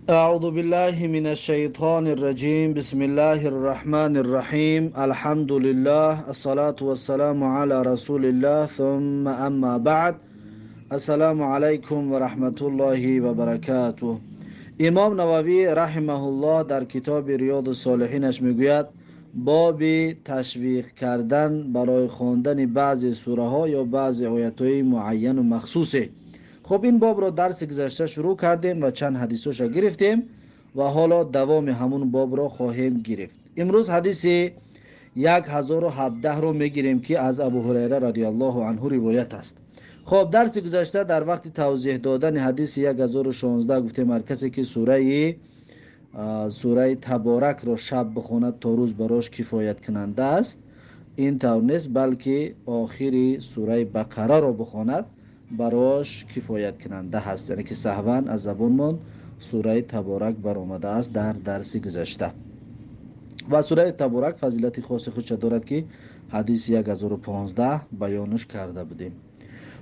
أعوذ بالله من الشيطان الرجيم. بسم الله الرحمن الرحيم. الحمد لله، الصلاة والسلام على رسول الله، ثم أما بعد. السلام عليكم ورحمة الله وبركاته. امام نووی رحمه الله در کتاب ریاض الصالحینش میگوید باب تشویق کردن برای خواندن بعضی سوره ها یا بعضی آیت های معین و مخصوصه. خب این باب را درس گذشته شروع کردیم و چند حدیثش گرفتیم و حالا دوام همون باب را خواهیم گرفت. امروز حدیث 1017 رو میگیریم که از ابو هریره رضی الله عنه روایت است. خب درس گذشته در وقت توضیح دادن حدیث 1016 گفتیم هر کسی که سوره تبارک را شب بخواند تا روز براش کفایت کننده است. این طور نیست، بلکه آخری سوره بقره را بخواند براش کفایت کننده هست، یعنی که سهوا از زبانمان سوره تبارک برآمده است در درس گذشته. و سوره تبارک فضیلت خاص خودش دارد که حدیث 1015 بیانش کرده بودیم.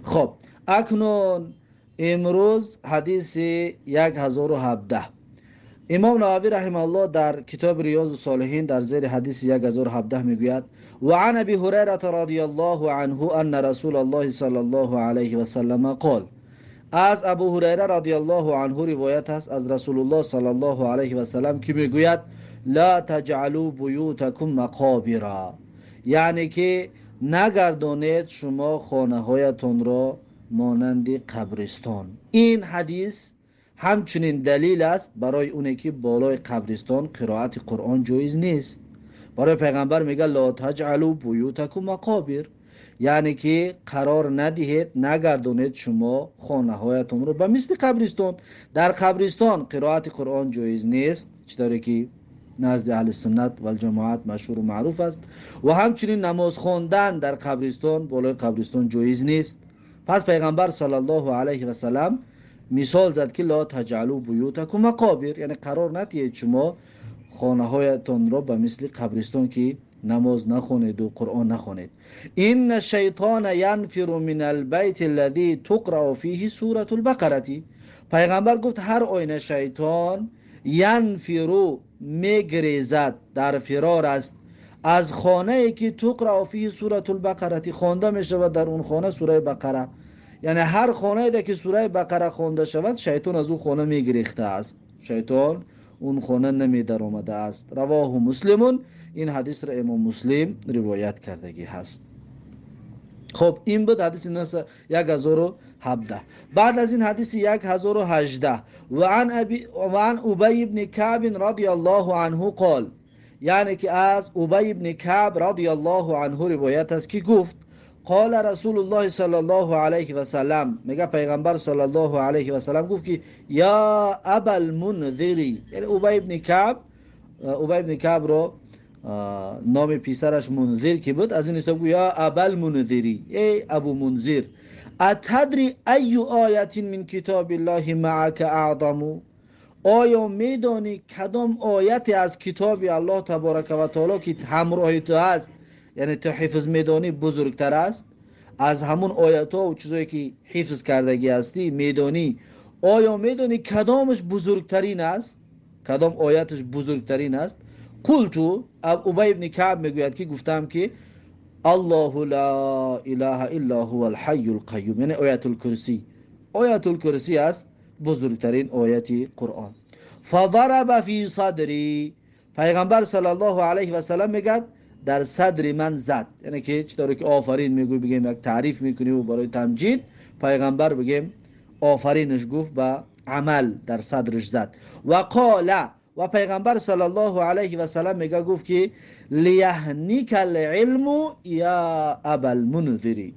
خب اکنون امروز حدیث 1017 امام نووی رحمه الله در کتاب ریاض الصالحین در زیر حدیث 1017 میگوید: و عن ابی هریره رضی الله عنه ان رسول الله صلی الله علیه و سلم قال. از ابو هریره رضی الله عنه روایت است از رسول الله صلی الله علیه و سلم که میگوید: لا تجعلوا بیوتکم مقابر، یعنی که نگردانید شما خانه هایتان را مانند قبرستان. این حدیث همچنین دلیل است برای اونه که بالای قبرستان قرائت قرآن جایز نیست. برای پیغمبر میگه لا تجعلوا بیوتکم مقابر، یعنی که قرار ندهید، نگردونید شما خانه هایتون رو به مثل قبرستان. در قبرستان قرائت قرآن جایز نیست، چطوری که نزد اهل سنت و الجماعت مشهور و معروف است. و همچنین نماز خواندن در قبرستان بالای قبرستان جایز نیست. پس پیغمبر صلی الله علیه و سلم مثال زد که لا تجعلوا بیوتکم مقابر، یعنی قرار ندهید شما خانه هایتان را به مثل قبرستان که نماز نخونید و قرآن نخونید. ان الشیطان ینفر من البیت الذی تقرأ فیه سوره البقره. پیغمبر گفت هر آینه شیطان ینفر میگریزد، در فرار است از خانه ای که تقرأ فیه سوره البقره، خوانده می شود در اون خانه سوره بقره. یعنی هر خانه ای که سوره بقره خوانده شود شیطان از اون خانه میگریخته است، شیطان اون خانه نمی در آمده است. رواه مسلمون. این حدیث را امام مسلم روایت کردگی هست. خب این بود حدیث 1017. بعد از این حدیث 1018 و عن ابی بن کعب رضی الله عنه قال، یعنی که از ابی بن کعب رضی الله عنه روایت است که گفت قال رسول الله صلی الله علیه و سلم، میگه پیغمبر صلی الله علیه و سلم گفت که یا ابا المنذری، یعنی ابی بن کعب رو نام پسرش منذر که بود، از این حساب گفت یا ابا المنذری، ای ابو منذر، اتدری ای آیت من کتاب الله معک اعظم، آیا میدانی کدام آیت از کتاب الله تبارک و تعالی که همراه تو هست، یعنی تو حفظ میدانی، بزرگتر است؟ از همون آیت ها و چیزایی که حفظ کردگی هستی میدانی، آیا میدانی کدامش بزرگترین است؟ کدام آیتش بزرگترین است؟ قلتو، ابی بن کعب میگوید که گفتم که الله لا اله الا هو الحی القیوم، یعنی آیت الکرسی. آیت الکرسی است بزرگترین آیت قرآن. فضرب فی صدری، پیغمبر صلی الله علیه و سلم میگه در صدر من زد، یعنی که چطوری که آفرین میگوی، بگیم یک تعریف میکنی و برای تمجید پیغمبر بگیم آفرینش گفت، به عمل در صدرش زد. و قال، و پیغمبر صلی الله علیه و سلم میگه گفت که لیهنیک العلم یا ابا المنذری،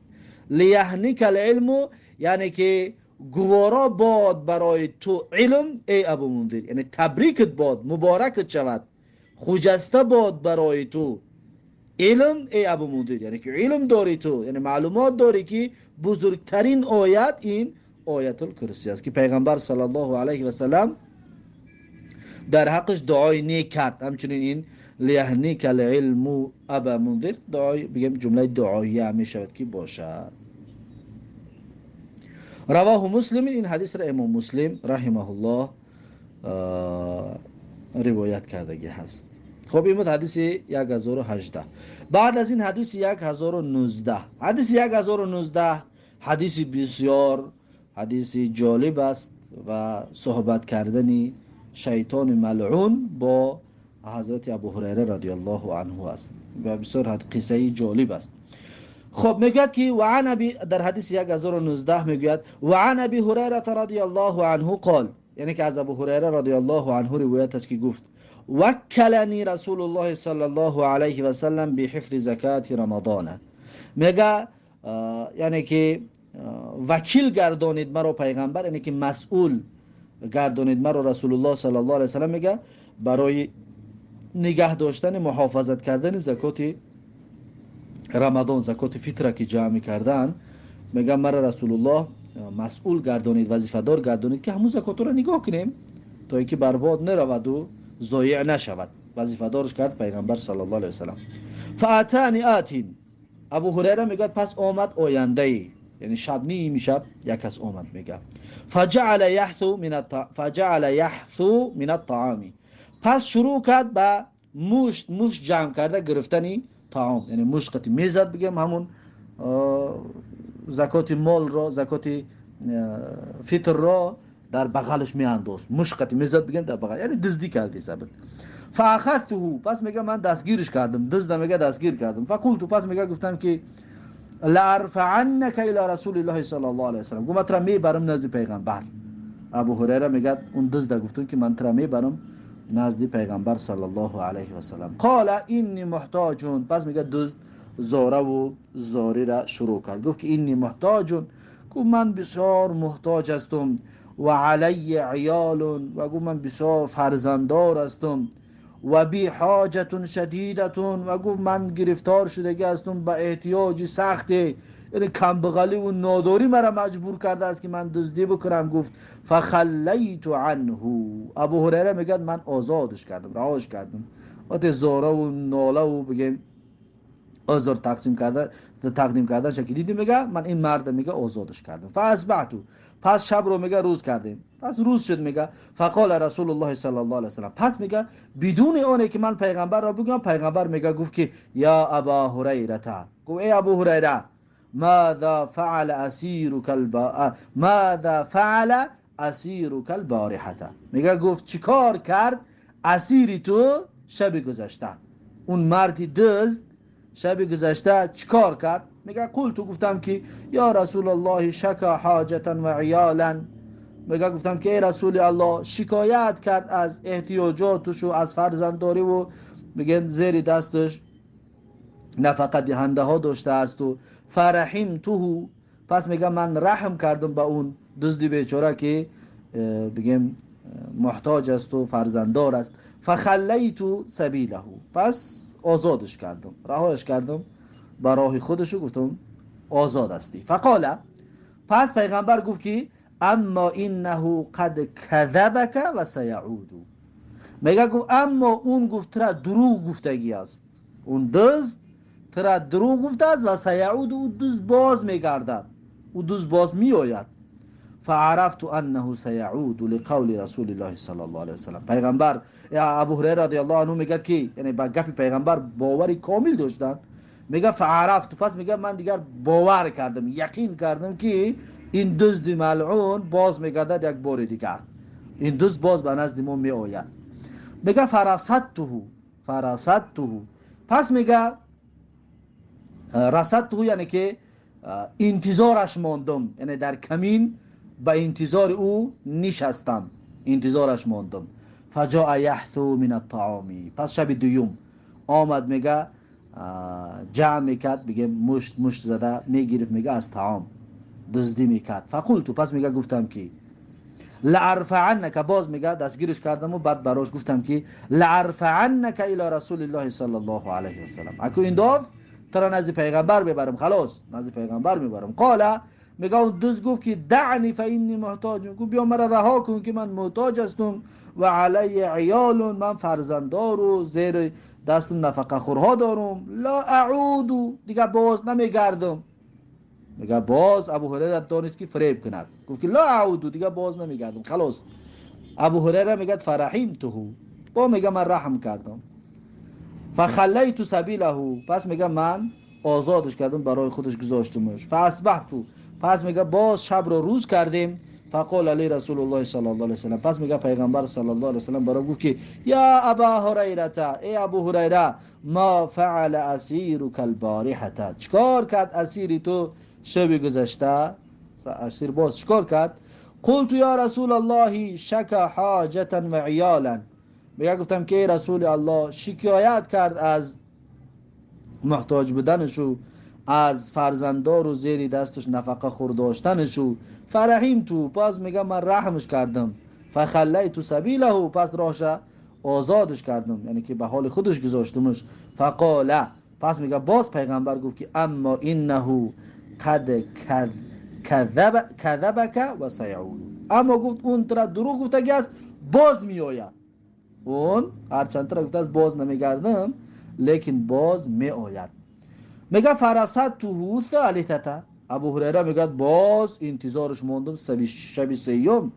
لیهنیک العلم یعنی که گوارا باد برای تو علم ای ابو منذر، یعنی تبریکت باد، مبارکت شود، خجسته باد برای تو علم ای ابو منذر، یعنی که علم داری تو، یعنی معلومات داری که بزرگترین آیت این آیت الکرسی است که پیغمبر صلی الله علیه و سلم در حقش دعای نیک کرد. همچنین این لیهنیک العلم ابا منذر دعای، بگیم جمله دعاییه هم میشود که باشد. رواه مسلم. این حدیث را امام مسلم رحمه الله ривоят кардагӣ ҳаст. Хуб, ин буд ҳадиси 1018. Баъд аз ин ҳадиси 1019. Ҳадиси 1019 ҳадиси бисёр ҳадиси ҷолиб аст ва суҳбат кардани шайтони малъун бо ҳазрати Абу Ҳурайра радиаллоҳу анҳу аст ва бисёр қиссаи ҷолиб аст. Хуб, мегӯяд ки дар ҳадиси 1019 мегӯяд: ва ан Аби Ҳурайрата радиаллоҳу анҳу қол, яъне ки аз Абу Ҳурайра радиаллоҳу анҳу ривоят аст, ки гуфт: ваккалани Расулуллоҳи саллаллоҳу алайҳи васаллам биҳифзи закати Рамадона. Мега, яъне ки вакил гардонид маро пайғамбар, яъне ки масъул гардонид маро Расулуллоҳ саллаллоҳу алайҳи васаллам, мега, барои нигаҳ доштани, муҳофазат кардани закоти Рамадон, закоти фитра ки ҷамъ мекардан. Мега, мара Расулуллоҳ масъул гардонид, вазифадор гардонид, ки ҳамун закотро нигоҳ кунем, то ин ки барбод нараваду зоеъ нашавад. Вазифадорш кард пайғамбар саллаллоҳу алайҳи васаллам. Фаатани атин, Абу Ҳурайра мегӯяд, пас омад ояндае, яъне шаб, ними шаб як кас омад. Мега, фаҷаала яҳсу мин аттаами, пас шурӯъ кард ба мушт мушт ҷамъ карда гирифтани таом, яъне мушт қати мезад, бигем, ҳамун закоти молро, закоти фитрро дар бағалаш меандоз, мушт қати мезад, бигем, дар бағал, яъне дуздӣ карди сабт. Фаахадтуҳу, пас мега, ман дастгирш кардам, дузда, мега, дастгир кардам. Фақулту, пас мега, гуфтам ки лаарфааннака ила Расулиллоҳи саллаллоҳу алайҳи васаллам. Гуфт, ман тура мебарам назди пайғамбар. Абу Ҳурайра мегӯяд, он дузда гуфтум, ки ман тура мебарам назди пайғамбар саллаллоҳу алайҳи васаллам. Қола инни муҳтоҷун, пас мегӯяд, дузд зораву зорира шурӯъ кард, гуфт ки инни муҳтоҷун, гуфт, ман бисёр муҳтоҷ ҳастум, ва алайя иёлун, ва гуфт, ман бисёр фарзанддор ҳастум, ва би ҳоҷатун шадидатун, ва гуфт, ман гирифтор шудагӣ ҳастум ба эҳтиёҷи сахте, яъне камбағаливу нодорӣ мара маҷбур кардааст, ки ман дуздӣ бикунам, гуфт. Фахаллайту анҳу, Абу Ҳурайра мегӯяд, ман озодш кардам, раҳош кардам. Вақте зораву нолаву, бигем, узр тақсим карда тақдим кардаша ки дидим, мега, ман ин марда, мега, озодш кардам. Фаасбаҳту, пас шабро, мега, рӯз кардем, пас рӯз шуд. Мега, фақола Расулуллоҳи саллаллоҳу алайҳи васаллам, пас мега, бидуни оне ки ман пайғамбарро бигӯям, пайғамбар, мега, гуфт ки я Аба Ҳурайрата, гуфт, эй Абу Ҳурайра, маза фаала асирука албориҳата, мега, гуфт, чӣ кор кард асири ту шаби гузашта? Он марди дузд шаби гузашта чӣ кор кард? Мега, қулту, гуфтам ки ё Расулаллоҳи, шака ҳоҷатан ва иёлан, мега, гуфтам ки эй Расули Аллоҳ, шикоят кард аз эҳтиёҷотушу аз фарзанддориву, мегем, зери дасташ нафақадиҳандаҳо доштаасту. Фарахимтуҳу, пас мега, ман раҳм кардам ба он дузди бечора, ки бигем, муҳтоҷ асту фарзанддор аст. Фахаллайту сабилаҳу, пас озодш кардам, раҳояш кардам ба роҳи худашу, гуфтам, озод ҳастӣ. Фақола, пас пайғамбар гуфт ки аммо иннаҳу қад казабака ва саяуду, мега, гуфт, аммо он, гуфт, тура дурӯғ гуфтагӣ аст, он дузд тура дурӯғ гуфтааст, ва саяуду, ӯ дузд боз мегардад, ӯ дузд боз меояд. Фаарафту аннаҳу саяуду лиқавли Расулиллоҳи саллаллоҳу алайҳи васаллам. Пайғамбар, Абу Ҳурайра радиаллоҳу анҳу мегӯяд, ки яъне ба гапи пайғамбар бовари комил доштанд. Мега, фаарафту, пас мега, ман дигар бовар кардам, яқин кардам, ки ин дузди малъун боз мегардад, як бори дигар ин дузд боз ба назди мо меояд. Мега, фарасадтуҳу, фарасадтуҳу, пас мега, расадтуҳу, яъне ки интизораш мондум, яъне дар камин ба интизори ӯ нишастам, интизораш мондум. Фаҷоа яҳсу мин аттаоми, пас шаби дуюм омад, мега, ҷамъ мекард, бигем, мушт мушт зада мегирифт, мега, аз таом дуздӣ мекард. Фақулту, пас мега, гуфтам ки лаарфааннака, боз мега, дастгириш кардаму баъд барош гуфтам ки лаарфааннака ила Расулиллоҳи саллаллоҳу алайҳи васаллам, аку ин доф тура назди пайғамбар мебарам, халос, назди пайғамбар мебарам. Қола, мега, он дузд гуфт ки даъни фа инни муҳтоҷун, гуфт, биё, мара раҳо кун, ки ман муҳтоҷ ҳастум, ва алайя иёлун, ман фарзанддору зери дастам нафақахӯрҳо дорум, ла аъуду, дигар боз намегардам. Мега, боз Абу Ҳурайра донист, ки фиреб кунад, гуфт ки ла аъуду, дигар боз намегардам, халос. Абу Ҳурайра мегӯяд فرحمته, бо мега ман раҳм кардам. فخليت سبيله, пас мега ман озодш кардам, барои худаш гузоштумаш. فأصبحت, пас мега боз шабро рӯз кардем. فقال لي رسول الله صلى الله عليه وسلم, пас мега пайғамбар صلى الله عليه وسلم баром гуфт ки يا أبا هريرة, эй Абу Ҳурайра, ما فعل أسيرك البارحة, чикор кард асири ту шаби гузашта? Асир боз чикор кард? قلت يا رسول الله شكا حاجة وعيالا, мега гуфтам ки эй расули Аллоҳ, шикоят кард аз муҳтоҷ буданашу, аз фарзандору зери дасташ нафақа хӯрдоштанашу. فرحمته, пас мега ман раҳмш кардам. فخليت سبيله, пас роҳша озодш кардам, яъне ки ба ҳоли худаш гузоштумаш. فقال, пас мега боз пайғамбар гуфт ки أما إنه قد كذبك وسيعود, аммо гуфт он тура дурӯғ гуфтагӣ аст, боз меояд. Он ҳарчанд тура гуфтааст боз намегардам, лекин боз меояд. Мега فرصدته الثالثة, Абу Ҳурайра мегӯяд боз интизорш мондум шаби сеюм.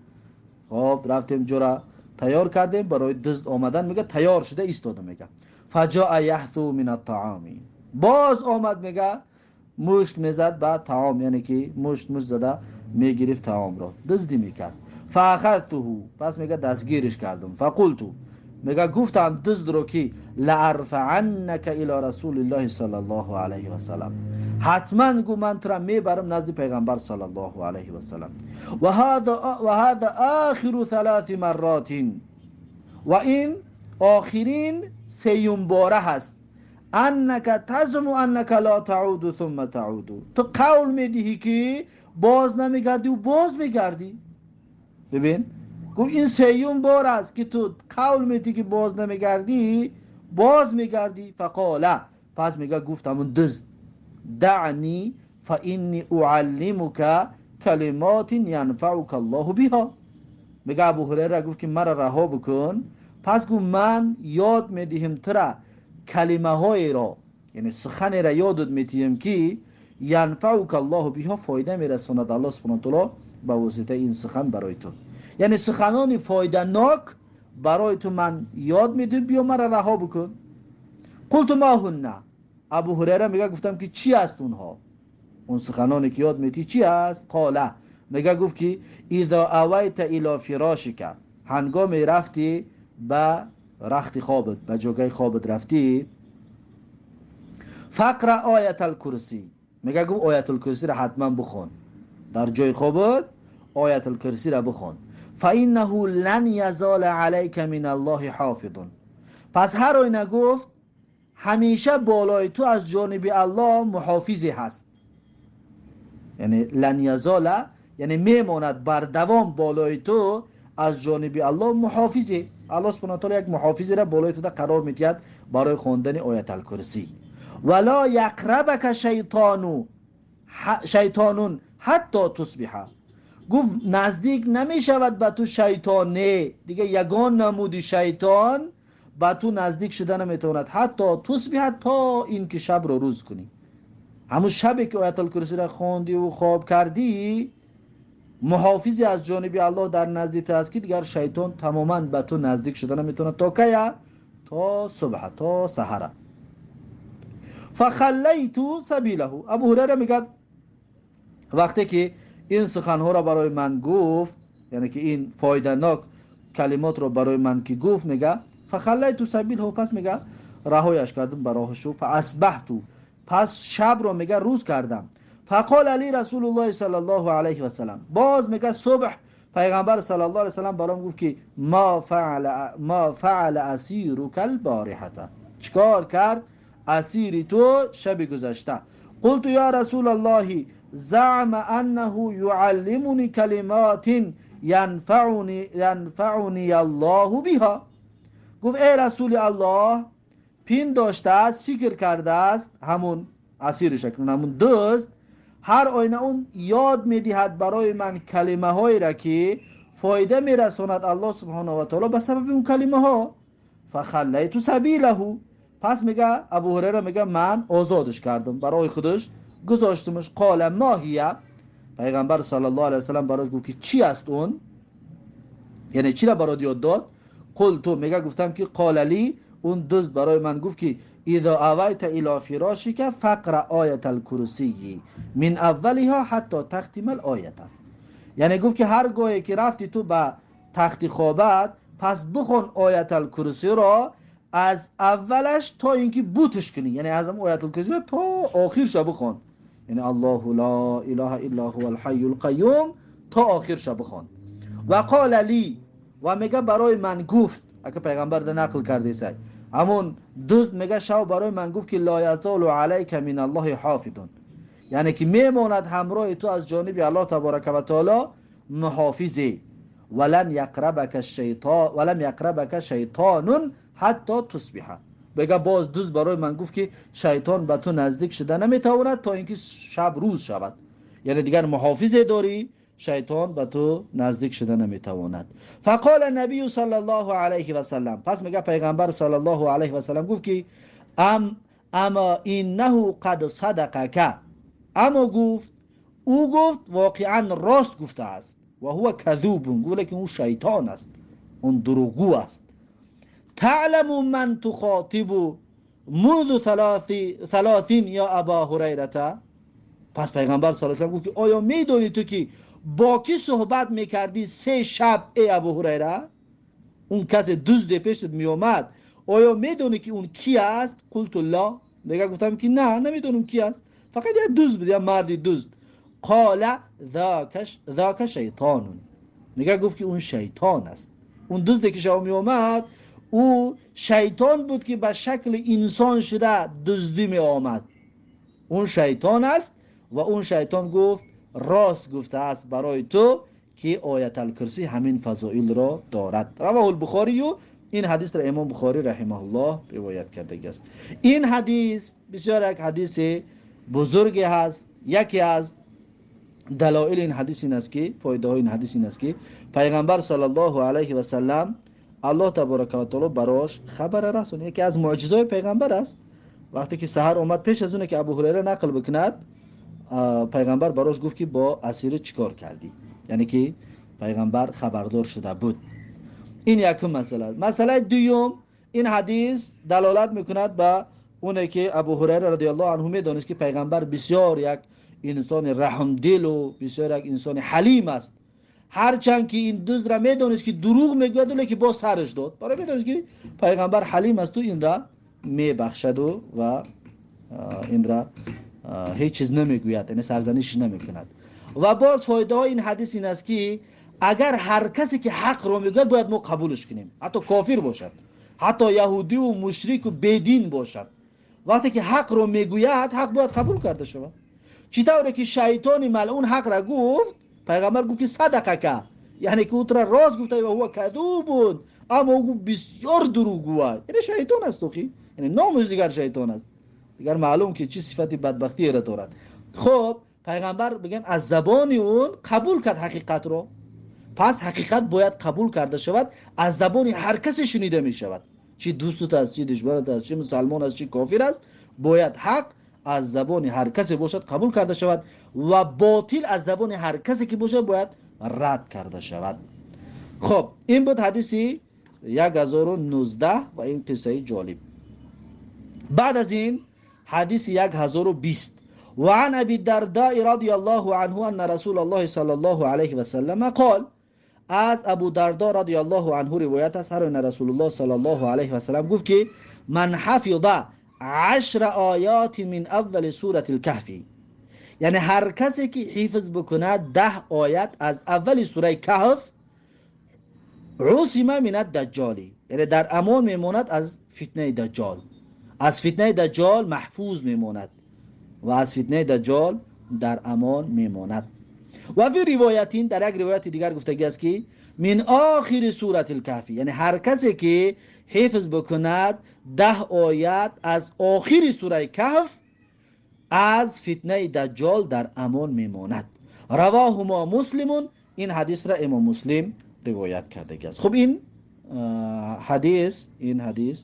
Хоб, рафтем, ҷора тайёр кардем барои дизд омадан. Мега тайёр шуда истода. Мега فجاء يحثو من الطعام, боз омад, мега мушт мезад ба таом, яъне ки мушт мушт зада мегирифт таомро, дуздӣ мекард. فأخذته, пас мега дастгириш кардам. فقلت, мега гуфтам дуздро ки لأرفعنك إلى رسول الله صلى الله عليه وسلم, ҳатман гу ман тура мебарам назди пайғамбар صلى الله عليه وسلم. وهذا آخر ثلاث مرات, ва ин охирин сеюм бора ҳаст. أنك تزعم أنك لا تعود ثم تعود, ту қавл медиҳӣ ки боз намегардӣ, боз мегардӣ. Бибин, гуфт ин сеюм бор аст ки ту қавл медиҳӣ ки боз намегардӣ, боз мегардӣ. فقال, пас мега гуфт ҳамун дузд دعني فإني أعلمك كلمات ينفعك الله بها. Мега Абу Ҳурайра гуфт ки мара раҳо бикун, пас гуфт ман ёд медиҳем тура калимаҳоеро, яъне суханеро ёдат медиҳем ки ينفعك الله بها, фоида мерасонад Аллоҳ سبحانه وتعالى ба воситаи ин сухан барои ту, яъне суханони фоиданок барои ту ман ёд медиҳам, биё мара раҳо бикун. قلت ما هن, Абу Ҳурайра мега гуфтам ки чӣ аст онҳо, он суханоне ки ёд медиҳӣ чӣ аст? قال, мега гуфт ки إذا أويت إلى فراشك, ҳангоме рафтӣ ба рахти хобат, ба ҷогаи хобат рафтӣ, فاقرأ آية الكرسي, мега гуфт Оятулкурсиро ҳатман бихон, дар ҷои хобат Оятулкурсиро бихон. فإنه لن يزال عليك من الله حافظ, пас ҳар оина гуфт ҳамеша болои ту аз ҷониби Аллоҳ муҳофизе ҳаст, яъне لن يزال, яъне мемонад бардавом болои ту аз ҷониби Аллоҳ муҳофизе. Аллоҳ سبحانه وتعالى як муҳофизеро болои туда қарор медиҳад барои хондани Ояталкурсӣ. ولا يقربك شيطان شيطان حتى تصبح, гуфт наздик намешавад ба ту шайтоне, дига ягон намуди шайтон ба ту наздик шуда наметавонад, حتى تصبح, то ин ки шабро рӯз кунӣ. Ҳамун шабе ки Оятулкурсиро хондиву хоб кардӣ, муҳофизе аз ҷониби Аллоҳ дар назди ту аст ки дигар шайтон тамоман ба ту наздик шуда наметавонад. То кая? То субҳа, то саҳара. فخليت سبيله, Абу Ҳурайра мегӯяд вақте ки ин суханҳоро барои ман гуфт, яъне ки ин фоиданок калимотро барои ман ки гуфт, мега فخليت سبيله, пас мега раҳояш кардам ба роҳашу. فأصبحت, пас шабро мега рӯз кардам. فقال لي رسول الله صلى الله عليه وسلم, боз мега субҳ пайғамбар صلى الله عليه وسلم баром гуфт ки ما فعل أسيرك البارحة, чикор кард асири ту шаби гузашта? قلت يا رسول الله زعم أنه يعلمني كلمات ينفعني الله بها, гуфт эй расули Аллоҳ, пин доштааст, фикр кардааст ҳамун асириш, акнун ҳамун дузд, ҳар оина он ёд медиҳад барои ман калимаҳоеро ки фоида мерасонад Аллоҳ سبحانه وتعالى ба сабаби он калимаҳо. فخليت سبيله, пас мега Абу Ҳурайра мега ман озодш кардам, барои худаш гузоштумаш. قال ما هي, пайғамбар صلى الله عليه وسلم барош гуфт ки чӣ аст он? Яъне чиро барот ёд дод? Қулту, мега гуфтам ки қол ли, он дузд барои ман гуфт ки اذا اویت الى فراشك فاقرأ آیة الکرسی من اولها حتی تختم الآیة. یعنی گفت که هر گاهی که رفتی تو به تخت خوابت، پس بخون آیت الکرسی را از اولش تا اینکه بوتش کنی، یعنی از آیت الکرسی را تا آخرش بخون، یعنی الله لا اله الا هو الحی القیوم تا آخرش بخون. و قال لی، و میگه برای من گفت، اگه پیغمبر ده نقل کرده سای، همون دزد میگه شو برای من گفت که لا یزال علیک من الله حافظ، یعنی که میماند همراه تو از جانب الله تبارک و تعالی محافظی، ولن یقربک الشیطان ولم یقربک شیطان حتی تصبح. بگه باز دزد برای من گفت که شیطان به تو نزدیک شده نمیتواند تا اینکه شب روز شود، یعنی دیگر محافظ داری، شیطان به تو نزدیک شده نمیتواند. فقال النبی صلی الله علیه و سلم، پس میگه پیغمبر صلی الله علیه و سلم گفت که اما انه قد صدقک، اما گفت او گفت واقعا راست گفته است، و هو کذوب، گفت که اون شیطان است، اون دروغگو است. تعلم من تخاطب منذ ثلاثین یا ابا هریره. پس پیغمبر صلی الله علیه و سلم گفت که آیا میدونی تو که با کی صحبت میکردی 3 شب ای ابو هریره؟ اون کس دزد پیشت میومد، آیا میدونی که اون کی است؟ قلت لا، میگه گفتم که نه، نمیدونم کی است، فقط یه دزد بود، یه مردی دزد. قال ذاک شیطان، میگه گفت که اون شیطان است، اون دزدی که شما میومد او شیطان بود که به شکل انسان شده دزدی می آمد، اون شیطان است. و اون شیطان گفت راست گفته است برای تو که آیت الکرسی همین فضائل را دارد. رواه البخاری، این حدیث را امام بخاری رحمه الله روایت کرده است. این حدیث بسیار یک حدیث بزرگی هست. یکی از دلایل این حدیث این است که فایده های این حدیث این است که پیغمبر صلی الله علیه و سلم الله تبارک و تعالی براش خبر رسوند. یکی از معجزات پیغمبر است. وقتی که سحر اومد، پیش از اون که ابو هریره نقل بکند، پیغمبر براش گفت که با اسیر چیکار کردی، یعنی که پیغمبر خبردار شده بود. این یکم مسئله. مسئله دوم، این حدیث دلالت میکند به اونه که ابو هریره رضی الله عنه میدانست که پیغمبر بسیار یک انسان رحمدل و بسیار یک انسان حلیم است. هرچند که این دزد را میدانست که دروغ میگوید، ولی که باز سرش داد، برای میدانست که پیغمبر حلیم است و این را میبخشد و این را هیچ چیز نمیگوید، یعنی سرزنش نمیکند. و باز فایده های این حدیث این است که اگر هر کسی که حق رو میگوید باید ما قبولش کنیم، حتی کافر باشد، حتی یهودی و مشرک و بیدین باشد، وقتی که حق رو میگوید حق باید قبول کرده شود. چطوره که شیطان ملعون حق را گفت، پیغمبر گفت که صدقک، یعنی که او را راست گفته و هو کذوب بود، اما او گفت بسیار دروغگو، یعنی شیطان است، یعنی نامش دیگر شیطان است، دیگر معلوم که چه صفت بدبختی را دارد. خب پیغمبر بگم از زبان اون قبول کرد حقیقت رو. پس حقیقت باید قبول کرده شود، از زبان هر کسی شنیده می شود، چی دوستت است، چی دشمنت است، چی مسلمان است، چی کافر است، باید حق از زبان هر کسی باشد قبول کرده شود و باطل از زبان هر کسی که باشد باید رد کرده شود. خب این بود حدیثی 1019 و این قصه جالب. بعد از این حدیث 1020، وعن ابي الدرداء رضی الله عنه ان رسول الله صلی الله علیه و سلم قال، از ابو دردا رضی الله عنه روایت است، هر ان رسول الله صلی الله علیه و سلم گفت که من حفظ 10 آیات من اول سوره الکهف، یعنی هر کسی که حفظ بکند 10 آیت از اول سوره کهف، عصم من الدجال، یعنی در امان میماند از فتنه دجال، از فتنه دجال محفوظ میماند و از فتنه دجال در امان میماند. و فی روایتین، در یک روایت دیگر گفتگی است که من آخر سوره الکهف، یعنی هر کسی که حفظ بکند 10 آیت از آخر سوره کهف، از فتنه دجال در امان میماند. رواهما مسلم، این حدیث را امام مسلم روایت کرده است. خب این حدیث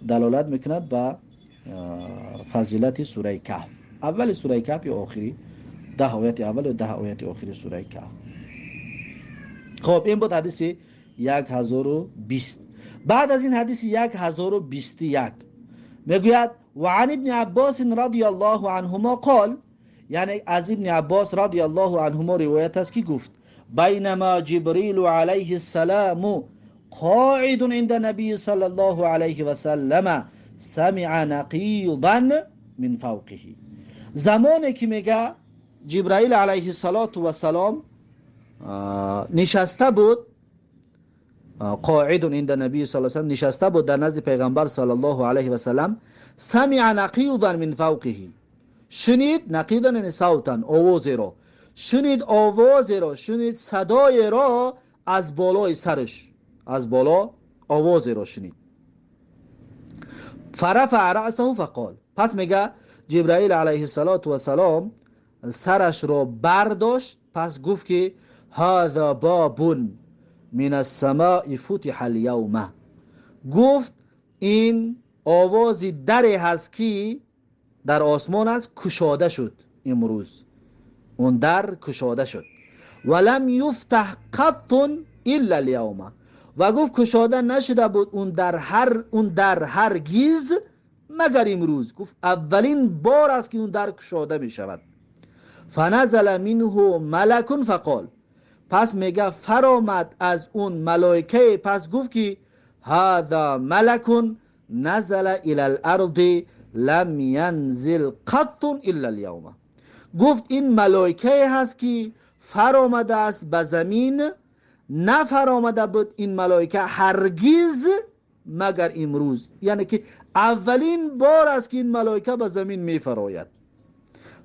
دلالت میکند به فضیلت سوره کهف، اول سوره کهف یا آخری 10 آیت اول و 10 آیت آخری سوره کهف. خب این بود حدیث 1020. Баъд аз ин ҳадиси 1021 мегӯяд: وعن ابن عباس رضی الله عنهما قال، یعنی از ابن عباس رضی الله عنهما روایت است که گفت: بینما جبریل علیه السلام قاعد عند النبی صلی الله علیه و سلم سمع نقیضا من فوقه. زمانی که میگه جبرائیل علیه السلام نشسته بود، قاعد عند النبی صلی الله علیه و سلم، نشسته بود در نزد پیغمبر صلی الله علیه و سلم، سمع نقیضا من فوقه، شنید، نقیضا یعنی صوتا، آوازی را شنید، آوازی را شنید، صدای را از بالای سرش، از بالا آوازی را شنید. فرفع رأسه فقال، پس میگه جبرائیل علیه السلام سرش را برداشت، پس گفت که هذا باب من السماء فتح اليوم. گفت این آواز دری هست که در آسمان است، کشاده شد امروز، اون در کشاده شد. ولم یفتح قط الا اليوم، و گفت کشاده نشده بود اون در هرگز مگر امروز. گفت اولین بار است که اون در کشاده می شود. فنزل منه ملک فقال، پس میگه فرامد از اون ملائکه، پس گفت که هذا ملک نزل الى الارض لم ينزل قط الا اليوم. گفت این ملائکه هست که فرامده است به زمین، نه فرامده بود این ملائکه هرگز مگر امروز، یعنی که اولین بار است که این ملائکه به زمین می فراید.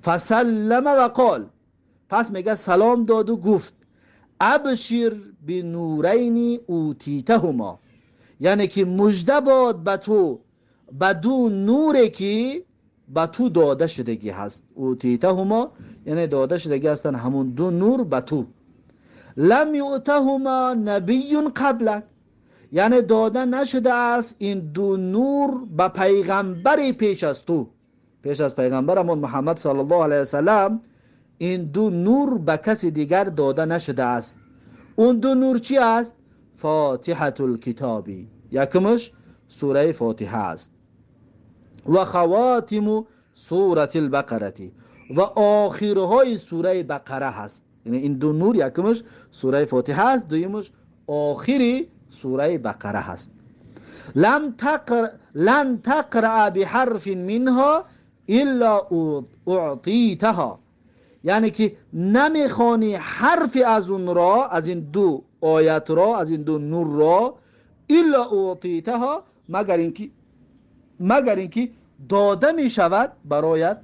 فسلم و قال، پس میگه سلام داد و گفت ابشر بنورین اوتیتهما، یعنی که مژده باد به تو، به دو نوری که به تو داده شدگی هست. اوتیتهما یعنی داده شدگی هستن همون دو نور به تو. لم یؤتهما نبی قبلک، یعنی داده نشده است این دو نور به پیغمبری پیش از تو، پیش از پیغمبرمون محمد صلی الله علیه وسلم این دو نور به کسی دیگر داده نشده است. اون دو نور چی است؟ فاتحة الکتابی، یکمش سوره فاتحه است، و خواتم سوره البقره، و آخرهای سوره بقره هست. یعنی این دو نور، یکمش سوره فاتحه است، دویمش آخری سوره بقره هست. لن تقرأ بحرف منها الا اعطیتها، یعنی که نمیخوانی حرفی از اون را، از این دو آیت را، از این دو نور را، الا اعطیتها، مگر اینکه داده می شود برایت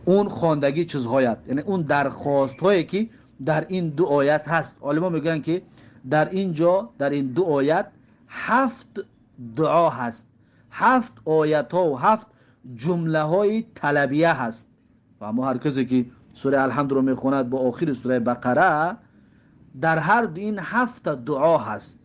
اون خواندگی چیزهایت، یعنی اون درخواست هایی که در این دو آیت هست. علما میگن که در اینجا در این دو آیت 7 دعا هست، 7 آیت ها و 7 جمله های طلبیه هست. و اما هر کسی که سوره الحمد رو میخوند با آخر سوره بقره، در هر این 7 دعا هست.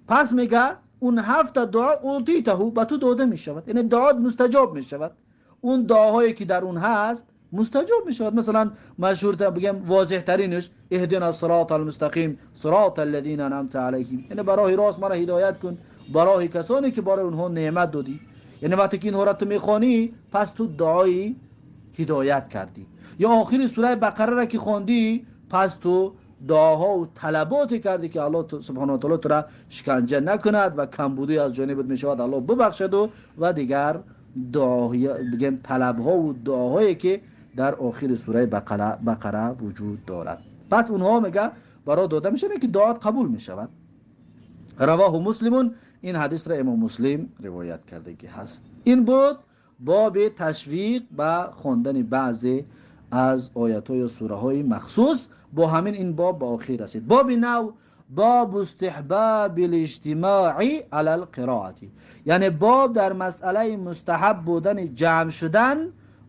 پس میگه اون 7 دعا اعطیته، به تو داده میشود، یعنی دعات مستجاب میشود. اون دعاهایی که در اون هست مستجاب میشود. مثلا مشهور بگم واضح ترینش اهدنا الصراط المستقیم صراط الذین انعمت علیهم، یعنی برای راست ما را هدایت کن، برای کسانی که برای اونها نعمت دادی. یعنی وقتی که اینها را تو میخوانی، پس تو دعای هدایت کردی. یا آخر سوره بقره را که خواندی، پس تو دعاها و طلبات کردی که الله سبحانه و تعالی تو را شکنجه نکند و کمبودی از جانبت میشود الله ببخشد و دیگر دعاهای بگم طلبها و دعاهایی که در آخر سوره بقره وجود دارد. پس اونها میگه برای داده میشه که دعات قبول میشود. رواه مسلمون، این حدیث را امام مسلم روایت کرده که هست. این بود باب تشویق به خواندن بعضی از آیات های سوره های مخصوص. با همین این باب به آخر رسید. باب نو، باب استحباب الاجتماع علی القراءة، یعنی باب در مسئله مستحب بودن جمع شدن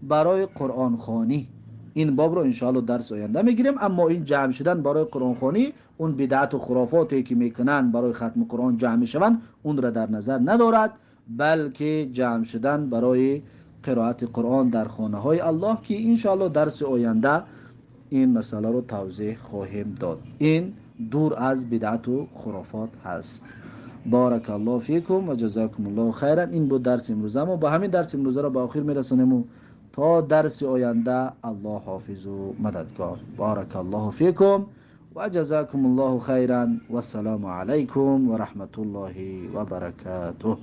برای قرآن خوانی. این باب رو انشاءالله درس آینده میگیریم. اما این جمع شدن برای قرآن خوانی، اون بدعت و خرافاتی که میکنن برای ختم قرآن جمع میشوند، اون را در نظر ندارد، بلکه جمع شدن برای قرائت قرآن در خانه های الله که انشاءالله درس آینده این مسئله رو توضیح خواهیم داد. این дур аз бидъату хурофот ҳаст. Барак Аллоҳу фикум ва ҷазакум Аллоҳу хайран. Ин буд дарси имрӯза. Мо ба ҳамин дарси имрӯзаро ба охир мерасонему то дарси оянда Аллоҳ ҳофизу мададгор. Барак Аллоҳу фикум ва ҷазакум Аллоҳу хайран. Вассалому алайкум ва раҳматуллоҳи ва баракатуҳ.